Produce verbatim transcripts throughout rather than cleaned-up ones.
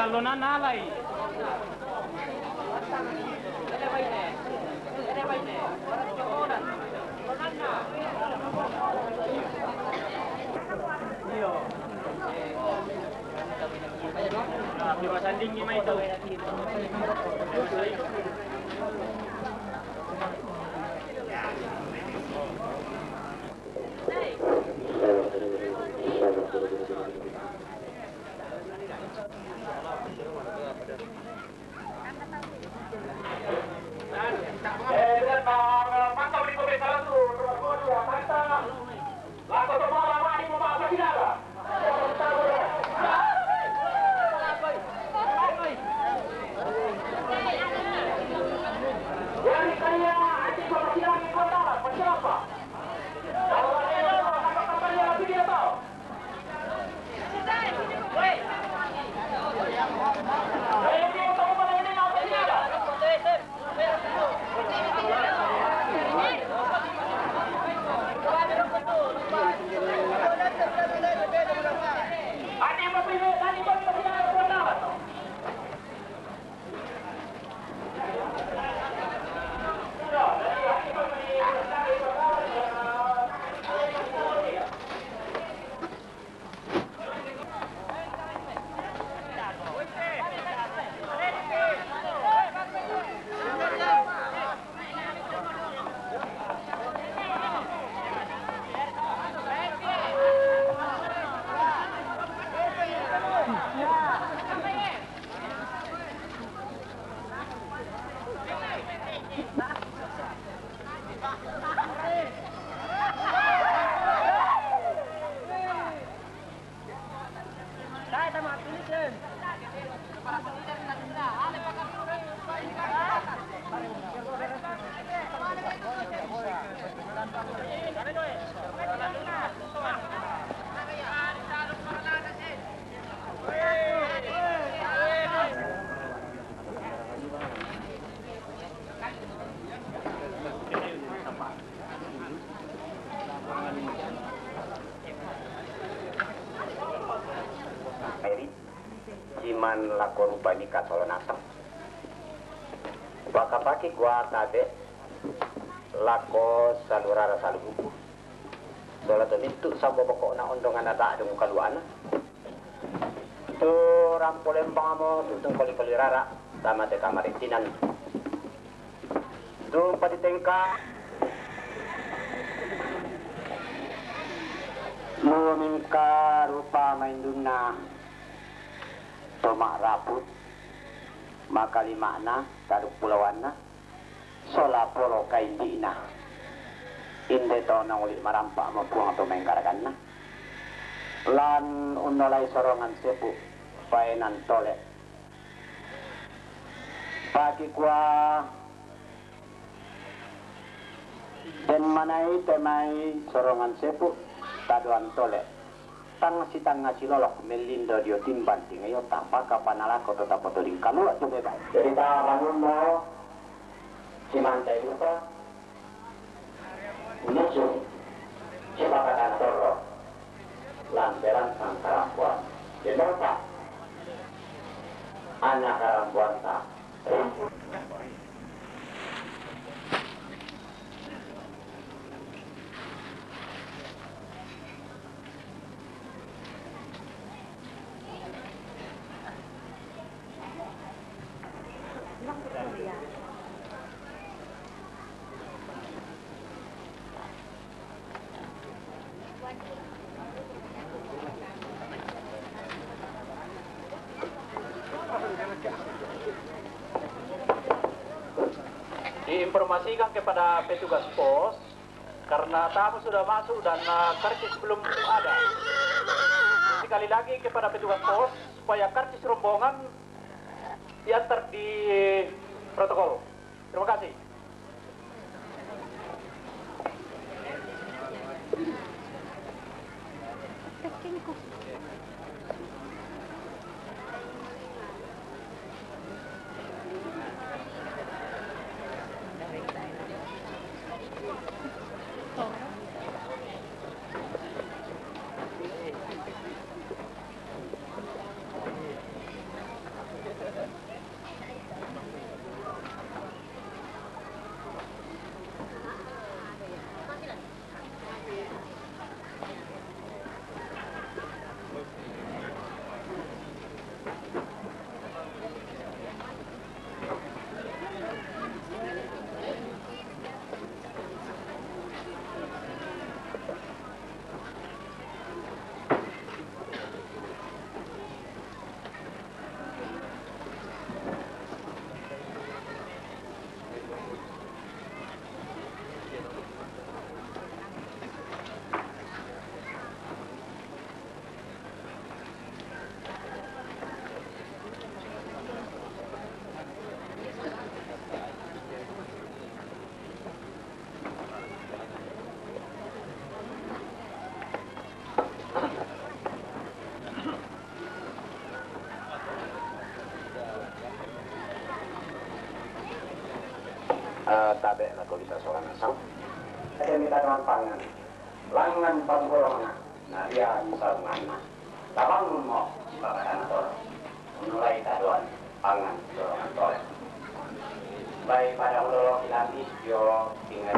Lonana alai. Iyo. Masanding ni mai tau. Meri, ciman lako rupa ni katolonateng. Pakapake kua tabe lako salu rara salu buku. Sola to mintu sambo bokona ondongan ada dong kaluana. Tu rampo lembang mo tutung koli-koli rara tama te kamaritinan. Tu padi tengka. Lumingka rupa maindunna tomak raput, makalima'na, taduk pulawanna, sola polo kaindi'na. Inde to nauli marampa mo Puang to maingkaraganna. Lan unnolai sorongan sepu paenan tole. Pakikua den manai temai sorongan sepu tadoan tole. Tang sitanga silolok mellindo dio timban tingayo tapaka panalako to tapotoding kalua tu mebai. Jadi ta bangunno simantai lupa. Muncul kesepakatan torro lantaran sang karampuan. Jenderta anak karampuan ta. Diinformasikan kepada petugas pos, karena tamu sudah masuk dan, eh, karcis belum ada. Sekali lagi kepada petugas pos, supaya karcis rombongan diantar di protokol. Terima kasih. Tabe' lako bisa sola nasang. Ede mita doang pangan. Langan pagolongan. Na dia bisa runganna. Tabangun mo, si Bapa Tana Toro. Mulai tadoan pangan dorongan tole. Bai pada mulolo kilanti, yo tinggal.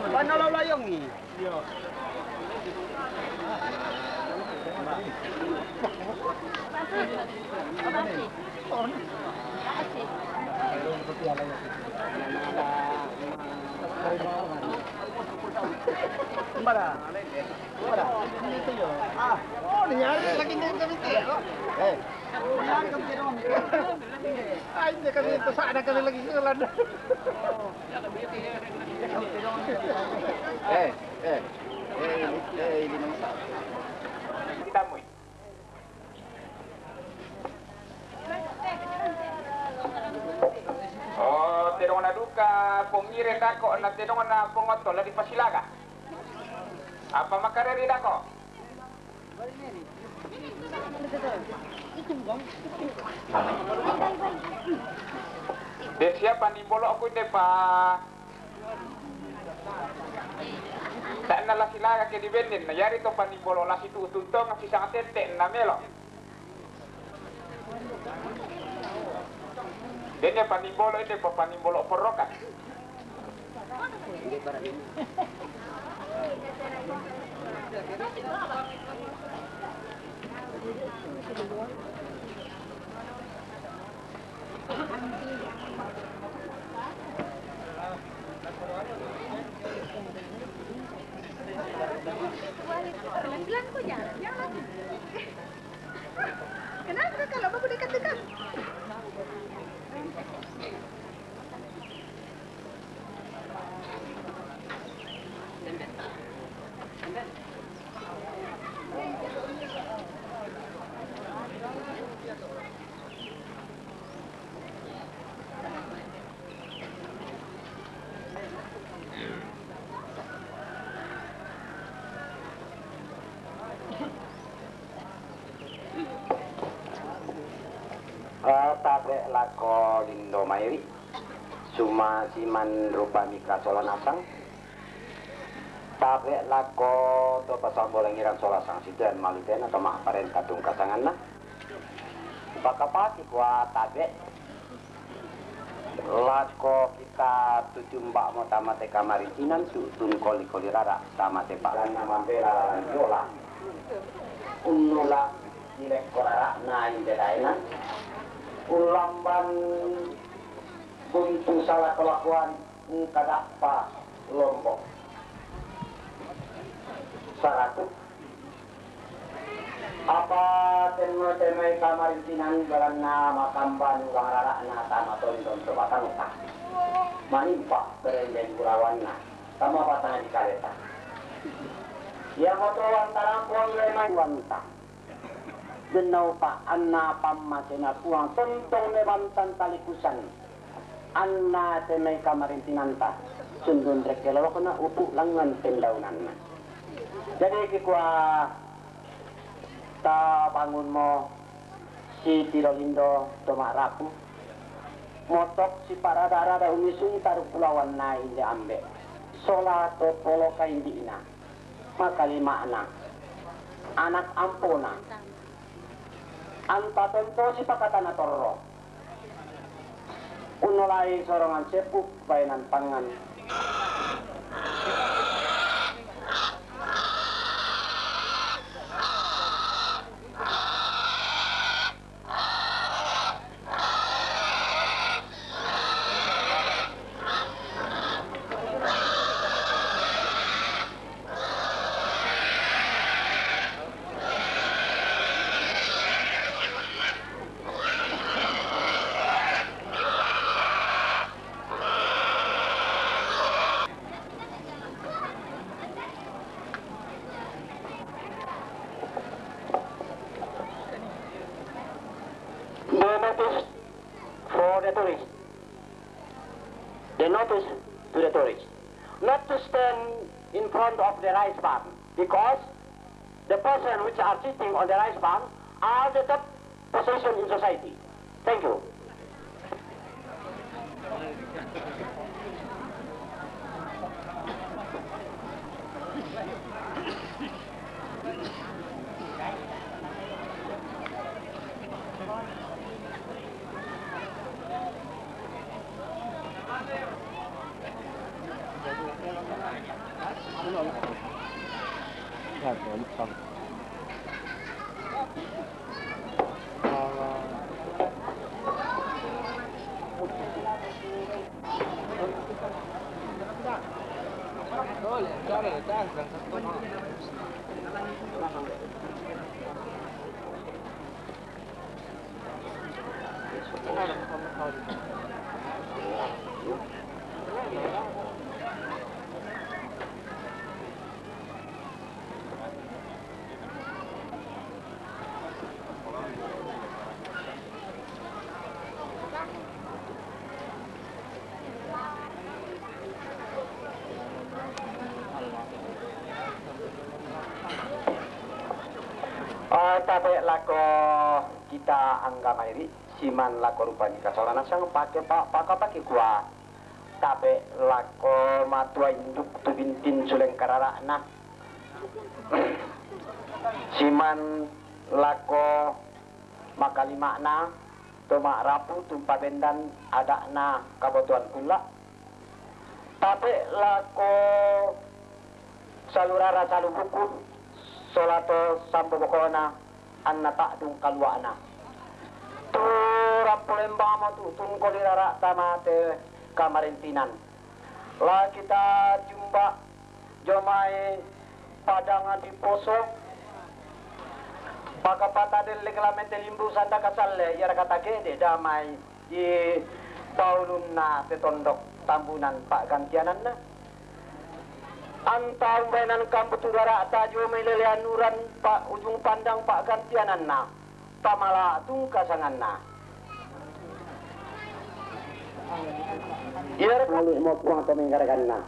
Mana lo layong ni? Bara. Bara. Ah, oh, ni hari lagi ni kami tu. Eh. Ni hari kami tu. Ay, hindi kami ito. Saan na kami lagi sa Yolanda? Eh, eh, eh, eh, ini mangsa. Kita mo. Oh, tedong na duka pongire dako na tedong na pongoto la di Pasilaga. Apa makareri dako? De sia panimbolo aku de pa. Ta'na la silaga ke di bennen, na yari to panimbolo la situ'u tuntonga sisanga tette na melo. Denne panimbolo ede pa panimbolo porokan. Kenapa kalau babu dekat-dekat? Eh, tabe' lako lindo mairi, suma siman rupa mika sola nasang. Tabe' lako to pasambolengiran sola sang sitean malitena to ma'parenta tungkasanganna. Pakapasi kua tabe'. Lako kita tu jumba' mo tama te kamarintinan tu tungkoli-koli rara tama te pa'ranna mambela yola. Unnula ilekko rara'na inde daenan. Ullamban buntu salako-lakoan engka da'pa lombok. Saratu. Apa tenno te mai kamarintinan belanna makamban ulang rara'na tama tondon to batangta. Manimpa berendeng gurawanna tama batang di kaleta. Iamoto lantarampuang le mai wanta. Dennau pa anna pammasena Puang tontong me bantan talikusan. Anna te mai kamarintinanta sundun rekke lolokna upu langngan pendaunanna. Jadi kikua tabangun mo si Tidolindo to ma'rapu, motok si parada-rada umisung taru pulawanna inde ambe', sola to polo kaimbi'na, makalima'na, anak ampona, anta tonto sipakatana torro. Unnolai sorongan seppu baenan pangngan. The notice for the tourist. The notice to the tourist. Not to stand in front of the rice barn because the person which are sitting on the rice barn are the top position in society. Thank you. Ah, tabe' lako kita angga mairi', siman lako rupa ni kasola nasang pake pa-, paka pake kua. Tabe' lako matua induk tu bintin suleng karara'na. Siman lako makalima'na to ma'rapu tumpabendan ada'na kabotoan kulla'. Tabe' lako salurara salubuku sola to sambobokona anna ta'dung kalua'na. Tu rampo lembamo tu'tungko ri rara'ta mate kamarintinan. La kita jumba jomai padangan di poso, pakapata dellek la mete limbu sanda kasalle, iara kata kede damai di paulunna te tondok tambunan pa'gantiananna. Anta umbaenan kambu tu dara'ta jomai lelean uran pa ujung pandang pa'gantiananna, tamala tungka sanganna. Iara kali mo puang to menggaraganna.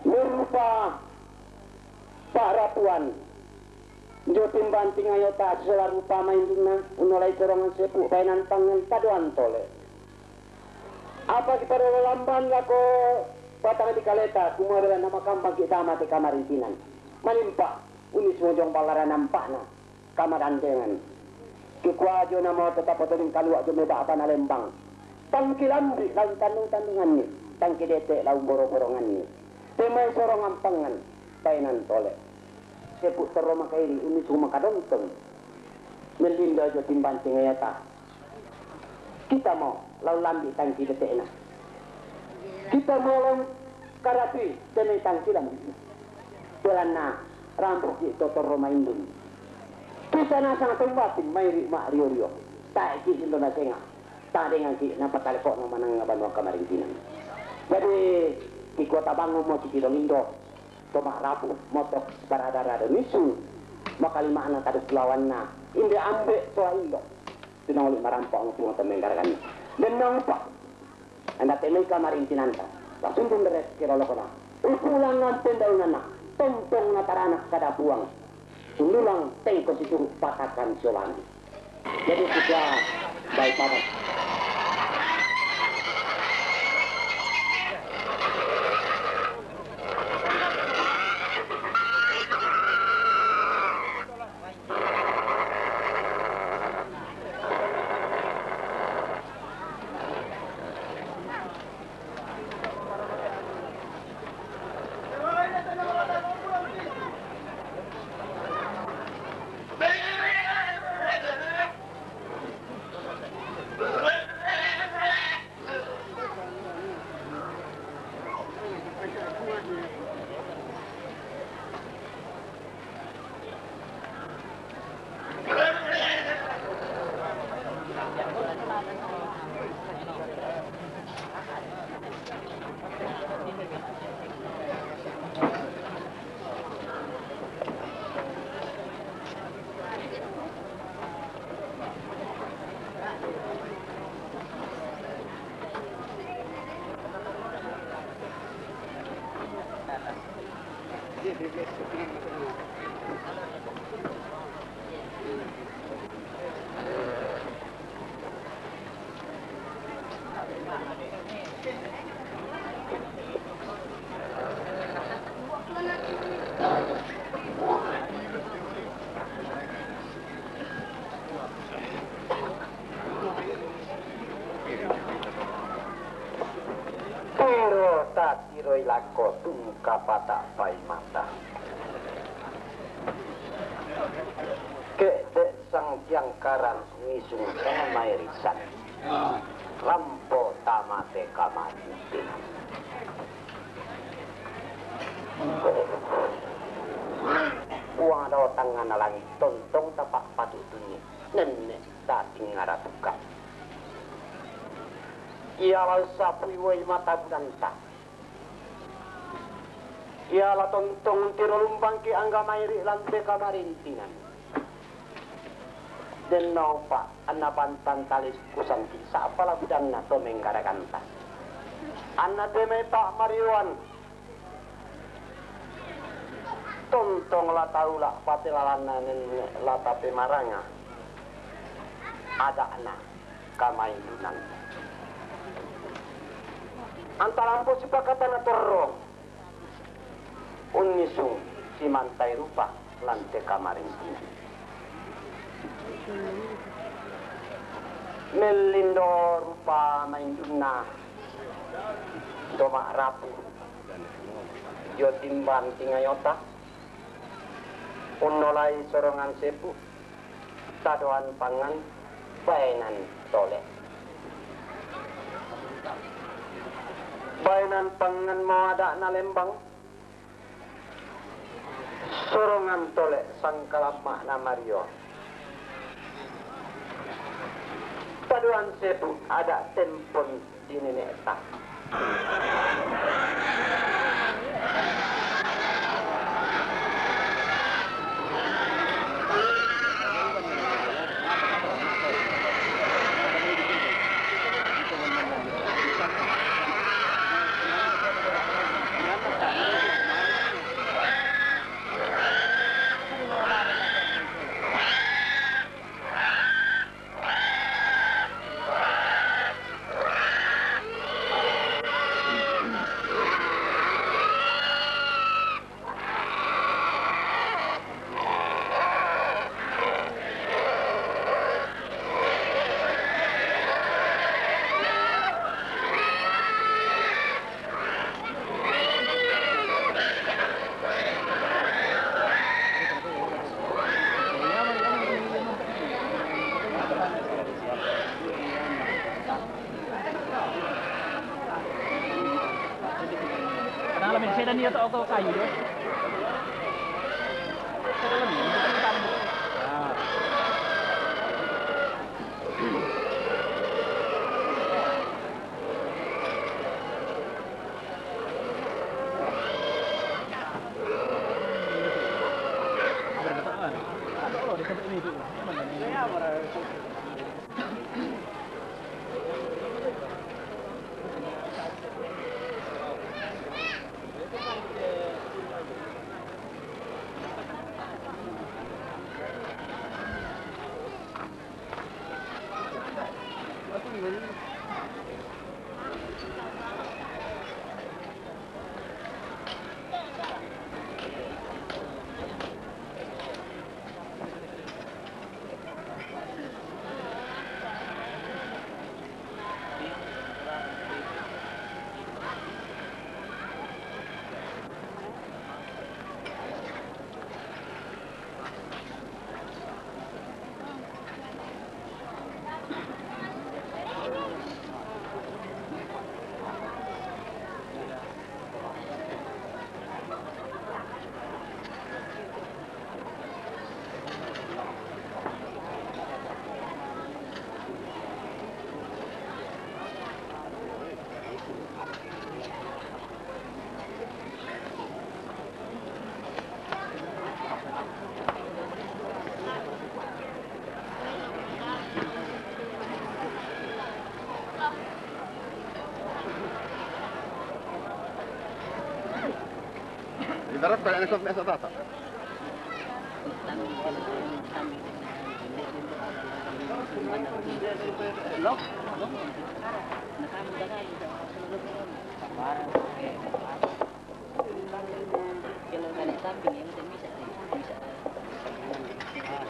Merupa pa'rapuan. Jo timbanting ayota sola rupa maindunna, unnolai sorongan sepu baenan pangngan tadoan tole. Apa kipadolo lamban lako batang di kaleta, kumua bela namakambang kita mate kamarintinan. Manimpa, unis mojong ballara nampa'na, kamadandengan. Kikua jo namo tetap otoning kalua jo meba'pa na lembang. Tangki lambi laun tandung-tandunganni, tangki dete laun borong-boronganni. Temai sorongan pangngan, baenan tole. Sepu torro makairi, unisung makadontong. Mellindo jo timbanting ayota. Kita mo lao lambi tangki dete'na. Kita mo lao karapi temai tangki lambi. Belanna rampoki to torro maindung. Kita nasang tombating mairi ma'rio-rio. Taeki indo nasenga. Tadengaki napataleko'no manengnga banua kamarintinan. Jadi, kikua tabangun mo si Tidolindo. To ma'rapu, motok, barada-rada misu, makalima'na tadu pulawanna, inde ambe' sola indo. Tunangoli marampo ang pungo to menggaraganna. Denno upa. Anda temai kamarintinanta. Lasundun deret kirolokona. Upulangan pendaunanna. Tontong na taranak kada puang. Ululang tengko si Turuk patakan si Olangi. Jadi sudah baik paman. Tiro tatiroi lako tungka pata pai mata. Kek dek sang tiang karan ngisung sama mairisan. Rampo tamate kamati. Puang dao tangan langit tontong tapak patutuni. Nenek tating ngaratukang. Ialah sapui woi mata budanta. Ialah tontong tiro lumbang ki angga mairi lante kamarintingan. Denno pa anna pantan talis kusanti sapa labudanna to menggaraganta. Anna temai pa mariwan. Tontong la taula pate lalanna nenek la tape maranga. Adakna kamaindunan. Antalampo sipakatana torro. Unnisung simantai rupa lante kamarintingan. Mellindo rupa maindunna to ma'rapu. Dio timban tingayota. Unnolai sorongan sepu. Tadoan pangan baenan tole. Baenan pangan mo adakna lembang. Sorongan tole sangkalamma'na mario. Tadoan sepu adak tempon di nenekta. Kenapa, men? Saya dan dia tak tahu kayu dia. Saya dalam ni, kita dalam. Ah. Sarap kaya na sa mesa tata.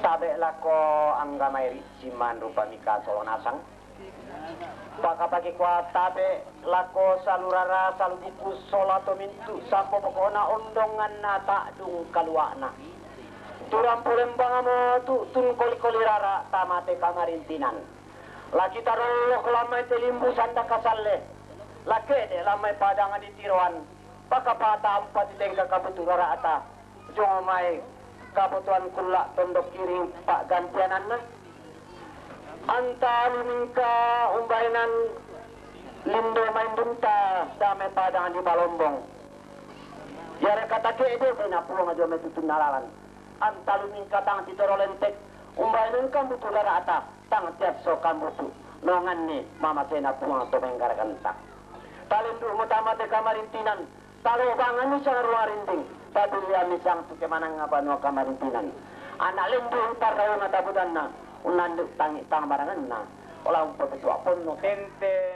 Tabe' lako angga mai ricci manrupa mika solo nasang. Pakapake kua tabe' lako salu rara salu buku sola to mintu' sampo poko'na ondonganna ta'dung kalua'na. Turang polembangamo tu' tun koli-koli rara tamate kamarintinan. Laki tarollo kolammai te limbu sanda kasalle. Lake'de' lammai padang di tiroan. Pakapata ampa titengka kabutu rara'ta. Jongo mai kabutuan kulla' tondok kiring pa'gantiananna. Anta lumingka umbainan lindo maindunta dame padang di Balombong. Yare katake'de' bena puang jome tutunna lalan. Anta lumingka tang titoro lentek umbainan kambutu rara'ta tang tiasso kambutu. Nonganni mamasena puang to menggaraganta. Talendu' mutama te kamarintinan. Talobanganni sang ruang rinding, pabilianni sang tu kemanangnga banua kamarintinan. Ana' lendu' parrauna tabudanna, unnandu' tangi' tang maranganna, ola umpopetua ponno tente.